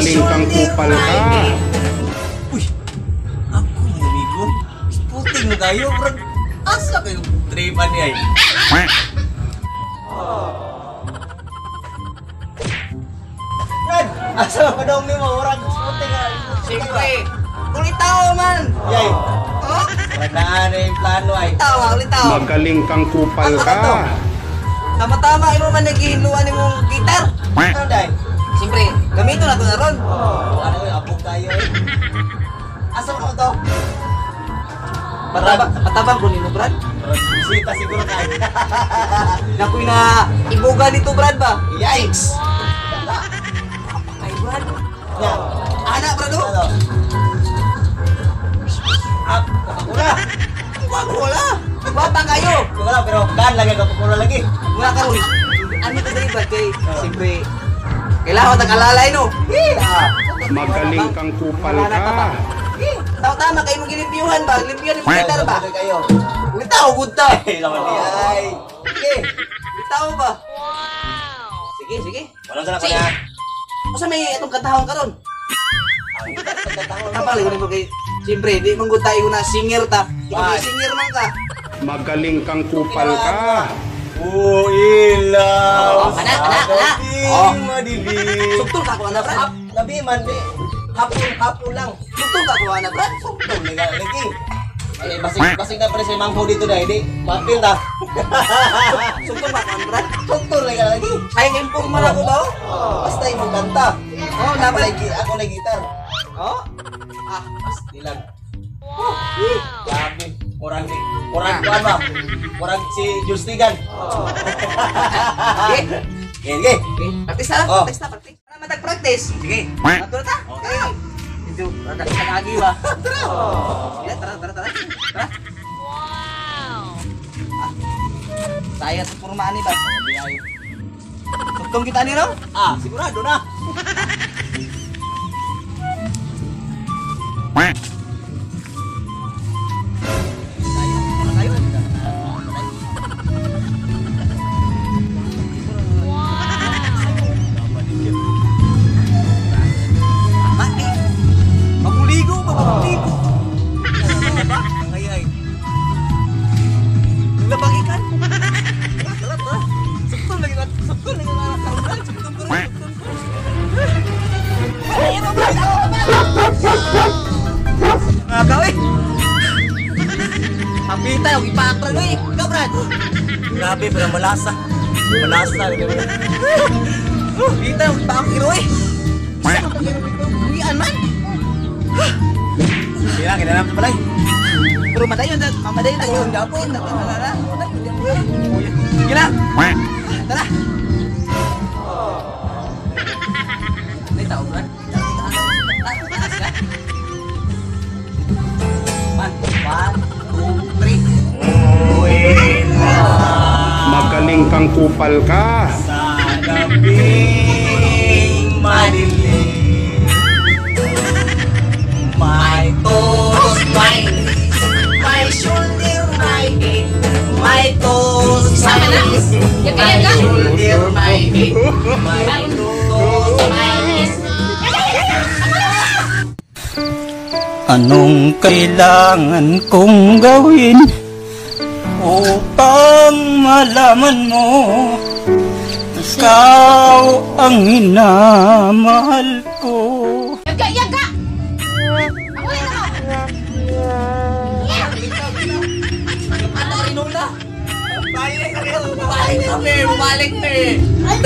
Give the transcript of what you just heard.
Magaling kang shoulder, kupal my ka. head. Uy! Ako may amigo. Sputing mo kayo, bro. Asa kayo tripan niya eh. Brad! Asa pa dong nimo? Murag sputing ka. Siyempre, ulitaw man. Yay! Oh, Wala na yung plano ay. ulitaw, ah, ulitaw. Magaling kang kupal ka. Tama-tama, imo man naghihiluan imong gitar. Ano day? Siyempre, gamito na to na ron. Ano yung abog tayo eh. Asa mo to? Patabang, patabang ko nimo, Brad. Murag bisita siguro tayo. Nakoy na ibuga dito, Brad ba? Yikes! Ay, Brad. Ya. Ana, Brad, oh. Ano? Up! Kapakura! Wag wala. Bata kayo. Wala, pero kan lagi kapakura lagi. Wala ka ron. Ano ka dali, Brad? Kay, siyempre, kailangan tag-alalay, no? Ah! Magaling kang kupal ka. Tama-tama, kayo mong gilimpiyuhan ba? Gilimpiyuhan yung gitar ba? Kayo. Ulitaw, good ta. Ay, naman di ay. Sige. Ulitaw ba? Sige, sige. Walang sana Sige. na. Usa may atong kantahon karon. Ang pagkatahon. Tama lang ko kay. Siyempre, di man gud tayo na singer ta. Ikaw Why? singer man ka. Magaling kang kupal ka. Oh, ilaw. Oh, ana, ana, ana. Sa Oh. gabing madilim. Sugtong ka ko ana, Brad. Hap, gabi man di. Hapon, hapon lang. Sugtong ka ko ana, Brad. Sugtong na lagi. Ay, basig, basig na pre si Mangho dito na, hindi. Mapil na. Sugtong ka ko ana, Brad. Sugtong na lagi. Ay, informal ako ba? Oh? Basta imong kanta. Oh, Ako laban. na ako na gitar. Oh. Ah, Pastilan. Oh, grabe. Murag murag kuan ba? Murag si Jules Tigan. Okay. Sige, sige. Okay. Practice na, Oh. practice na, practice. Para matag-practice. Sige. Ato na ta. Okay. Medyo nag-agi ba? Tara. Sige, tara, tara, tara. Tara. Wow. Ah. Saya sa pormaan ni ba? Sugtong kita ni no? Ah, sigurado na. Tayo, wala kayo. Tama eh. Mabuligo ba? Mabuligo. Ano ba? Ay ay. Labang ikan. Tara, tara. Sugtong lagi na. Sugtong lagi na. Sugtong ko rin. Sugtong ko rin. Ay, ano ba? Mga ka, eh. Hapita, yung ipakra na eh. Ikaw, Brad. Grabe pero malasa. Malasa. Hapita, yung ipakra eh. Uwian man. Sige na, kinanap sa balay. Pero madayon, madayon tayo. Gapon, tara, tara. Sige lang. Tara. May tao, Brad. Taas ka. One, one, two, three. Magaling kang kupal ka. Sa gabing madilim. My toes, my knees, my shoulder, my head, my toes, my knees, my shoulder, my head, my toes, my knees. Anong kailangan kong gawin upang malaman mo ikaw ang minamahal ko? Yaga, yaga! Ako rin ako! Ato rin na. Balik kami, bumalik kami. Ay,